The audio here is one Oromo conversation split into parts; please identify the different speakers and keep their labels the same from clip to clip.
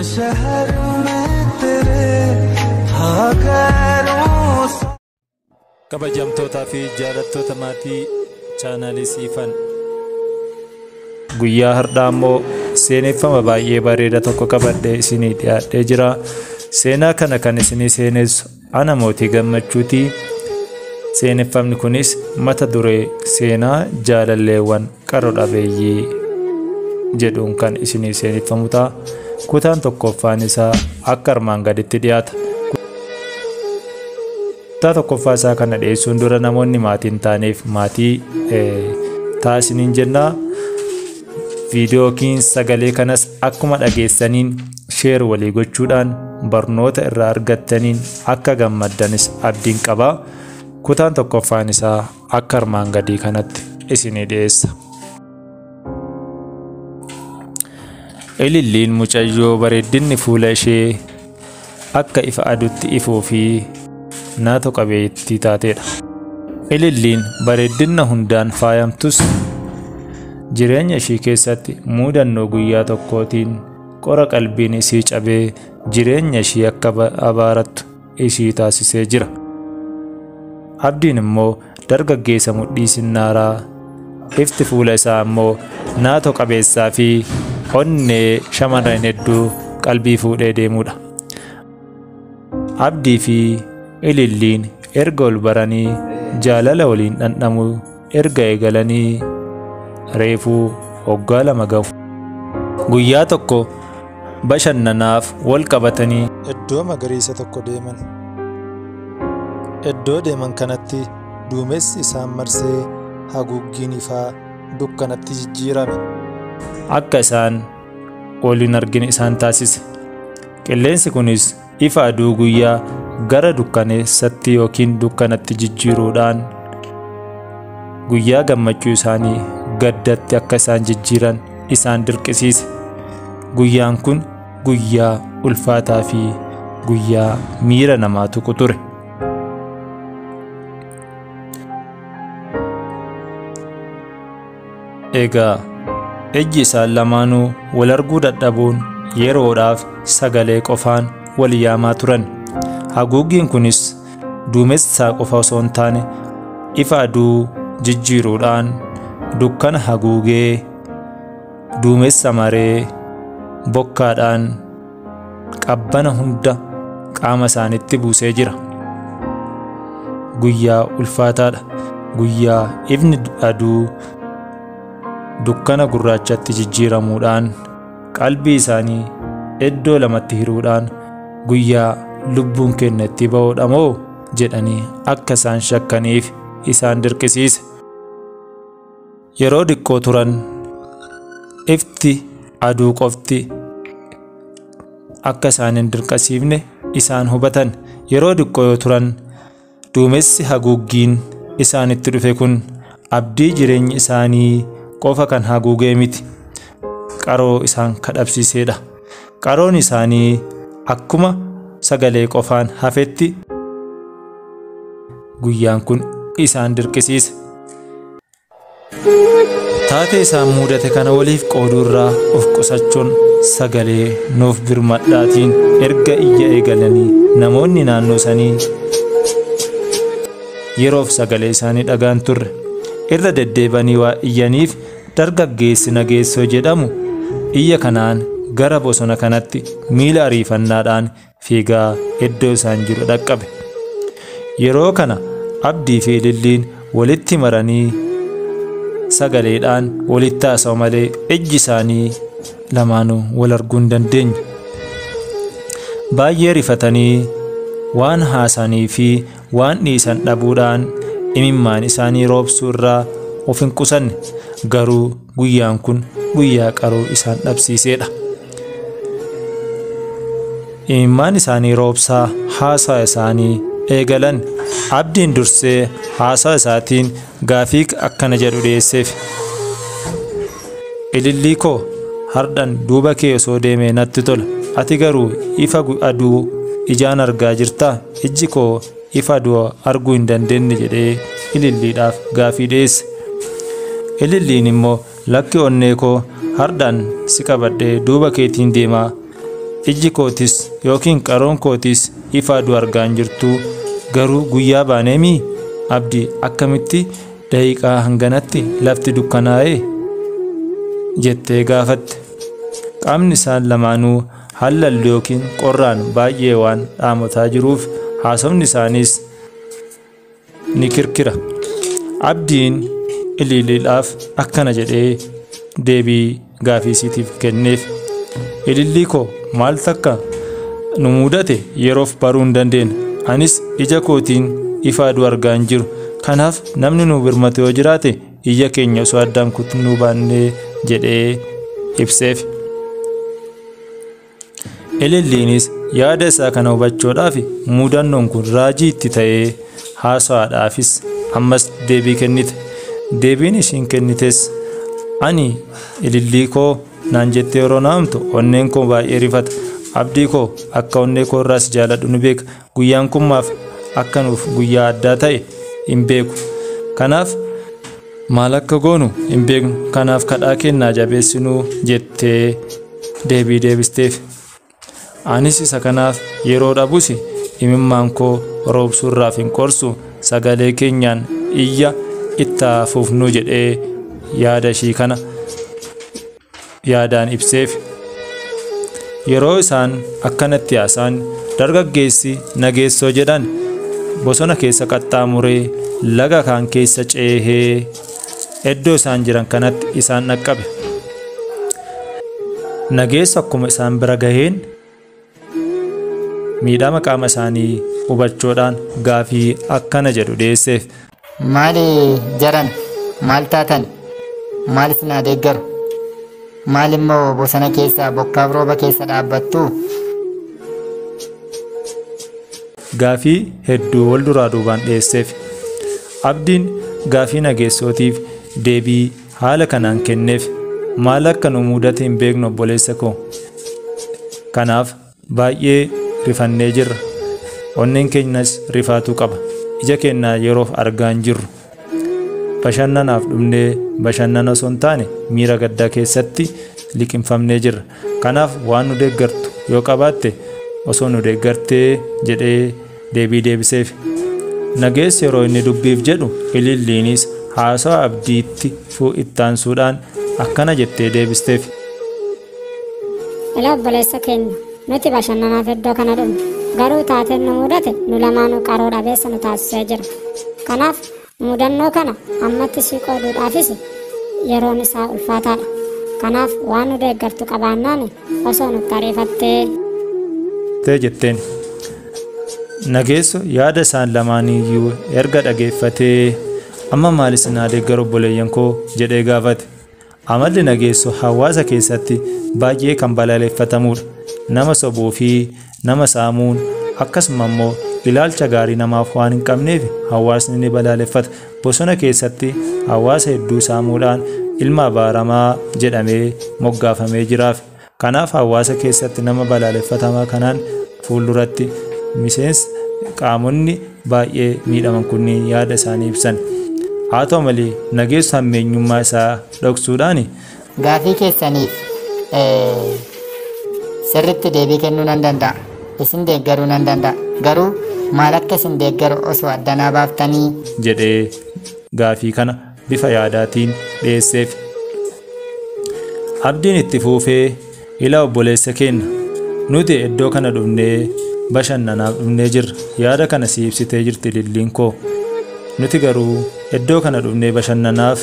Speaker 1: शहर में तेरे था गैरों सा।
Speaker 2: Kabajamtootaa fi jaalattoota maatii chaanaalii Siifan. Guyyaa har'aa immoo seeneffama baay'ee bareeda tokko qabadhee isinii dhiyaadhee jira. Seenaa kana kan isinii seenessu ana Mootii Gammachuuti. Seeneffamni kunis mata duree seenaa jaalalleewwan qaro dhabeeyyii jedhuun kan isinii seeneffamu ta'a. Kutaan tokkoffaan isaa akka armaan gaditti dhiyaata. Kutaa tokkoffaa isaa kana dhiyeessuun dura namoonni maatii hin taaneef maatii ta'a isiniin jenna. Viidiyoo yookiin sagalee kanas akkuma dhageessaniin sheer walii gochuudhaan barnoota irraa argattaniin akka gammaddanis abdiin qaba. Kutaan tokkoffaan isaa akka armaan gadii kanatti isinii dhiyeessa. Ililliin mucayyoo bareeddinni fuula ishee akka ifa aduutti ifuu fi naatoo qabeettii taateedha. Ililliin bareeddina hundaan faayamtus jireenya ishii keessatti muudannoo guyyaa tokkootiin qora qalbiin isii cabee jireenya ishii akka abaarattu ishii taasisee jira. Abdiin immoo dargaggeessa mudhii sinnaaraa, ifti fuula isaa immoo naatoo qabeessaa fi onnee shamarran hedduu qalbii fuudhee deemudha. Abdii fi Ililliin erga ol baranii jaalala waliin dhandhamuu erga eegalanii reefuu waggaa 2 gahu. Guyyaa tokko bashannanaaf wal qabatanii
Speaker 3: iddoo magariisa tokko deeman. Iddoo deeman kanatti duumessi isaan marsee haguuggiin ifaa dukkanatti jijjiirame.
Speaker 2: Akka isaan waliin argine isaan taasise. Qilleensi kunis ifa aduu guyyaa gara dukkaneessatti yookiin dukkanatti jijjiiruudhaan guyyaa gammachuu isaanii gaddatti akka isaan jijjiiran isaan dirqisiise. Guyyaan kun guyyaa ulfaataa fi guyyaa miira namaa tuqu ture. Egaa ijji isaan lamaanuu wal arguu dadhabuun yeroodhaaf sagalee qofaan wal yaamaa turan. Haguuggiin kunis duumessaa qofa osoo hin taane ifa aduu jijjiiruudhaan dukkana haguugee duumessa maree bokkaadhaan qabbana hunda qaama isaanitti buusee jira. Guyyaa ulfaataadha. Guyyaa ifni aduu dukkana gurraachatti jijjiiramuudhaan qalbii isaanii iddoo lamatti hiruudhaan guyyaa lubbuun keenya itti ba'uudha moo jedhanii akka isaan shakkaniif isaan dirqisiise. Yeroo xiqqoo turan ifti aduu qofti akka isaan hin dirqisiifne isaan hubatan. Yeroo xiqqoo yoo turan duumessi haguuggiin isaanitti dhufe kun abdii jireenya isaanii qofa kan haguugee miti, qaroo isaan kadhabsiiseedha. Qaroon isaanii akkuma sagalee qofaan hafetti guyyaan kun isaan dirqisiise. Taatee isaan mudate kana waliif qooduu irraa of qusachuun sagalee nuuf birmadhaatiin erga iyya eegalanii namoonni naannoo sanii yeroof sagalee isaanii dhagaan turre. Irra deddeebanii waa iyyaniif dargaggeessi Nageessoo jedhamu iyya kanaan gara bosona kanatti miila ariifannaadhaan fiigaa iddoo isaan jiru dhaqqabe. Yeroo kana Abdii fi Ililliin walitti maranii sagaleedhaan walitti haasa'u malee ijji isaanii lamaanuu wal arguu hin dandeenye. Baay'ee rifatanii waan haasanii fi waan dhiisan dhabuudhaan imimmaan isaanii roobsuu irraa of hin qusanne. Garuu guyyaan kun guyyaa qaroo isaan dhabsiiseedha. Imimmaan isaanii roobsaa haasaa isaanii eegalan. Abdiin dursee haasaa isaatiin gaafii akkana jedhu dhiyeesseef. Ilillii koo hardhan duuba kee osoo deemee natti tola. Ati garuu ifa aduu ijaan argaa jirtaa? Ijji koo ifa aduu arguu hin dandeenye jedhee ililliidhaaf gaafii dhiyeesse. Ililliin immoo lakki onnee koo hardhaan si qabadhee duuba keetiin deemaa. Ijji kootis yookiin qaroon kootis ifa aduu argaa hin jirtu, garuu guyyaa baaneemii? Abdii, akkamitti daqiiqaa hanganatti lafti dukkanaa'e? Jettee gaafatte. Qaamni isaan lamaanuu hallallu yookiin qorraan baay'ee waan dhaamotaa jiruuf haasofni isaaniis ni kirkira. Abdiin Ililliidhaaf akkana jedhee deebii gaafii isiitiif kenneef. Ilillii koo, maal takka nu mudate yeroof baruu hin dandeenye. Anis ija kootiin ifa aduu argaa hin jiru. Kanaaf namni nu birmatu yoo jiraate iyya keenya osoo addaan kutnuu baannee jedhee ibseef. Ililliinis yaada isaa kana hubachuudhaaf mudannoon kun raajii itti ta'ee haasawaadhaafis ammas deebii kennite. Deebiin ishiin kennites, ani ilillii koo naan jettee yeroo naamtu onneen koo baay'ee rifata. Abdii koo, akka onnee koo irraas jaaladhu ni beeka. Guyyaan kun maaf akka nuuf guyyaa addaa ta'e hin beeku. Kanaaf maal akka goonu hin beeknu. Kanaaf kadhaa kennaa jabeessinuu jettee deebii deebisteef. Anis isa kanaaf yeroo dhabus imimmaan koo roobsuurraaf hin qorsu, sagalee keenyaan iyya itti hafuufnu jedhee yaada ishii kana yaadaan ibseef. Yeroo isaan akkanatti haasa'an dargaggeessi Nageessoo jedhan bosona keessa qaxxaamuree laga kaan keessa ceehee iddoo isaan jiran kanatti isaan dhaqqabe. Nageessu akkuma isaan bira gaheen miidhama qaama isaanii hubachuudhaan gaafii akkana jedhu dhiyeesseef.
Speaker 4: Maali jaran? Maal taatan? Maal isin haa deeggaru? Maal immoo bosona keessa bokkaaf rooba keessa dhaabbattu?
Speaker 2: Gaafii hedduu wal duraa duubaan dhiyeesseef. Abdiin gaafii Nageessootiif deebii haala kanaan kenneef. Maal akka nu mudate hin beeknu obboleessa koo. Kanaaf baay'ee rifannee jirra. Onneen keenyas rifaatuu qaba. Ija keenyaa yeroof argaa hin jirru. Bashannanaaf dhumnee bashannana osoo hin taane miira gaddaa keessatti liqimfamnee jirra. Kanaaf waan nu deeggartu yoo qabaatte osoo nu deeggartee jedhee deebii deebiseef. Nageessi yeroo inni dubbiif jedhu Ililliinis haasawa Abdiitti ittaansuudhaan akkana jettee deebisteef.
Speaker 5: Ila obboleessa keenya, nuti bashannanaaf iddoo kana dhufne, garuu taateen nu mudate nu lamaanuu qaroo dhabeessa nu taasisee jira. Kanaaf mudannoo kana ammatti si qooduudhaafis yeroon isaa ulfaataadha. Kanaaf waan nu deeggartu qabaannaan osoo nutti ariifattee.
Speaker 2: Tee jetteen. Nageessu yaada isaan lamaaniyyuu erga dhageeffatee amma maal isin haa deeggaru obboleeyyan koo jedhee gaafate. Amalli Nageessu hawaasa keessatti baay'ee kan balaaleffatamudha. Nama sobuu fi nama saamuun akkasuma immoo ilaalcha gaarii namaaf waan hin qabneef hawaasni ni balaaleffata. Bosona keessatti hawaasa hedduu saamuudhaan ilma abaaramaa jedhamee moggaafamee jiraaf. Kanaaf hawaasa keessatti nama balaaleffatamaa kanaan fuulduratti miseensa qaamonni baay'ee miidhaman kunniin yaada isaanii ibsan. Haa ta'u malee Nageessu hammeenyummaa isaa dhoksuudhaan
Speaker 4: Gaafii keessaniif sirriitti deebii kennuu nan danda'a. Isin deeggaruu nan danda'a. Garuu maal akka isin deeggaru osoo addanaa baaftanii
Speaker 2: jedhee gaafii kana bifa yaadaatiin dhiyeesseef. Abdiin itti fuufee, ila obboleessa keenya, nuti iddoo kana dhufnee bashannanaaf dhufnee jirra. Yaada kana si ibsitee jirti Ililliin koo. Nuti garuu iddoo kana dhufnee bashannanaaf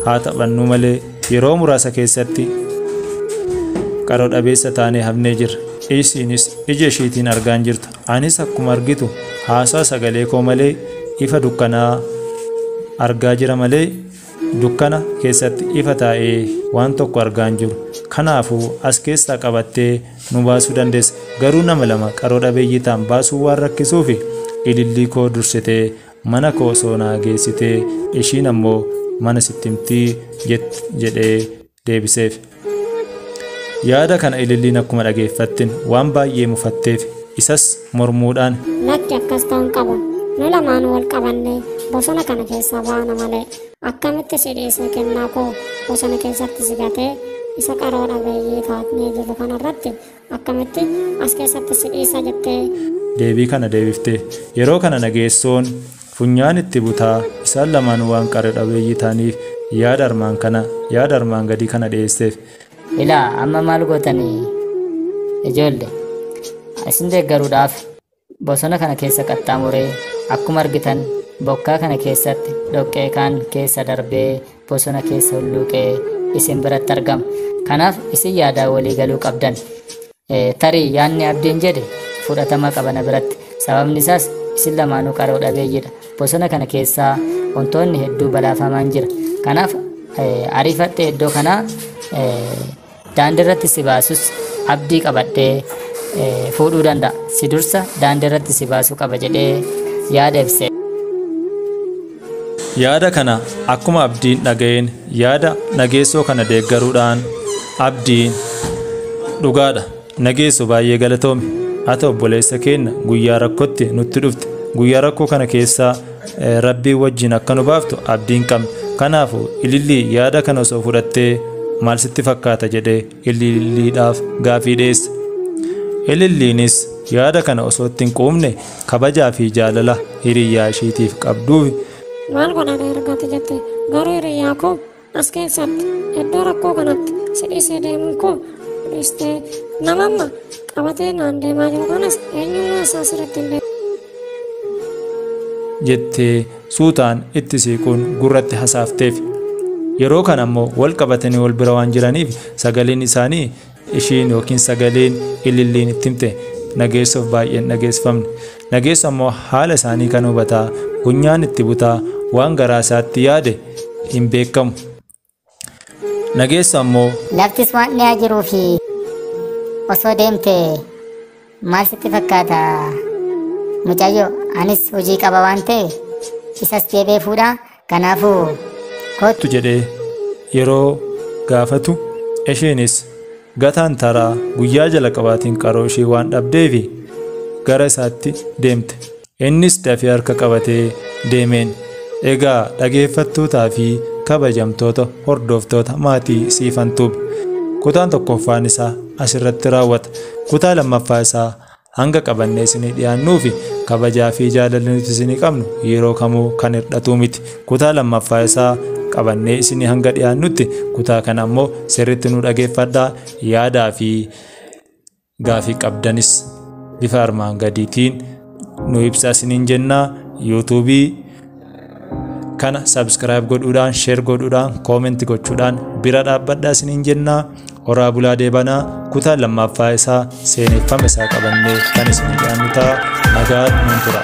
Speaker 2: haa taphannuu malee yeroo muraasa keessatti qaroo dhabeessa taanee hafnee jirra. Isiinis ija ishiitiin argaa hin jirtu. Anis akkuma argitu haasaa sagalee koo malee ifa dukkanaa argaa jira malee dukkana keessatti ifa taa'ee waan tokko argaa hin jiru. Kanaafuu as keessaa qabattee nu baasuu dandeessa. Garuu nama lama qaroo dhabeeyyii ta'an baasuu waan rakkisuufi Ilillii koo dursitee mana koo osoo naa geessitee ishiin ammoo mana sitti himtii jedhee deebiseef. Yaada kana Ililliin akkuma dhageeffatteen waan baay'ee mufatteef isas mormuudhaan
Speaker 5: Lakki, akkas ta'uu hin qabu. Nu lamaanuu wal qabannee bosona kana keessaa baana malee akkamitti si dhiisee kennaa koo bosona keessatti si gatee Isa qaroo dhabeeyyii taatnee jirru kanarratti akkamitti as keessatti si dhiisa jettee
Speaker 2: Deebii kana deebifte. Yeroo kana Nageessoon funyaan itti butaa isaan lamaan waan qara dhabeeyyii ta'aniif yaada armaan kana yaada armaan gadii kana dhiyeesseef.
Speaker 4: Ilaa amma maal gootanii ijoolle isin deeggaruudhaaf bosona kana keessa qaxxaamuree akkuma argitan bokkaa kana keessatti dhoqqee kaan keessa darbee bosona keessa hulluuqee isin biratti argama. Kanaaf isin yaadaa walii galuu qabdan. Tarii yaadni Abdiin jedhe fudhatama qabana biratti. Sababni isaas isin lamaanuu qaroo dhabeeyyiidha. Bosona kana keessaa wantoonni hedduu balaafamaan jira. Kanaaf ariifadhee iddoo kanaa daandii irratti si baasus abdii qabadhee fuudhuu danda'a. Si dursa daandii irratti si baasuu qaba jedhee yaada ibse.
Speaker 2: Yaada kana akkuma Abdiin dhaga'een yaada Nageessoo kana deeggaruudhaan Abdiin dhugaadha. Nageessoo baay'ee galatoomi. Ati obboleessa keenya guyyaa rakkootti nutti dhufte. Guyyaa rakkoo kana keessaa Rabbii wajjin akka nu baaftu abdiin qabna. Kanaafuu Ilillii yaada kana osoo fudhattee maal sitti fakkaata jedhee Ililliidhaaf gaafii dhiyeesse. Ililliinis yaada kana osoo itti hin quufne kabajaa fi jaalala hiriyyaa ishiitiif qabduuf
Speaker 5: maal godhana ergate jette garuu hiriyyaa koo as keessatti iddoo rakkoo kanatti si dhiisee deemuun koo dhiistee nama amma qabatee naan deemaa jiru kanas eenyummaa isaa sirriitti hin beeku.
Speaker 2: jettee suutaan itti siquun gurratti hasaafteef. Yeroo kana ammoo wal qabatanii wal bira waan jiraniif sagaleen isaanii ishiin yookiin sagaleen Ililliin itti himte Nageessoof baay'een dhageessifamne. Nageessoo ammoo haala isaanii kan hubataa funyaan itti butaa waan garaa isaatti yaade hin beekamu. Nageessoo ammoo
Speaker 6: Laftis waan dhiyaa jiruu fi osoo deemte maal sitti fakkaata? Mucayyoo anis hojii qaba waan ta'e isas deebee fuudhaa kanaafuu kottu
Speaker 2: jedhee yeroo gaafatu isheenis gataan taraa guyyaa jalqabaatiin qaroo ishee waan dhabdeefi gara isaatti deemte. Innis dafee harka qabatee deemeen. Egaa dhageeffattootaa fi kabajamtoota hordoftoota maatii Siifan Tube. Kutaan tokkoffaan isaa asirratti raawwata. Kutaa lammaffaa isaa hanga qabannee isinii dhiyaannuu fi kabajaa fi jaalala nuti isinii qabnu yeroo kamuu kan hir'atuu miti. Kutaa lammaffaa isaa qabannee isinii hanga dhiyaannutti kutaa kana ammoo sirriitti nu dhageeffadhaa. Yaadaa fi gaafii qabdanis bifa armaan gadiitiin nu ibsaa isiniin jennaa. Yuutuubii kana subscribe godhuudhaan, share godhuudhaan, comment gochuudhaan bira dhaabbadhaa isiniin jennaa. Horaa bulaa deebanaa kutaa lammaffaa isaa seeneffama isaa qabannee kan isinii dhiyaannu ta'a. Nagaan nuun tura.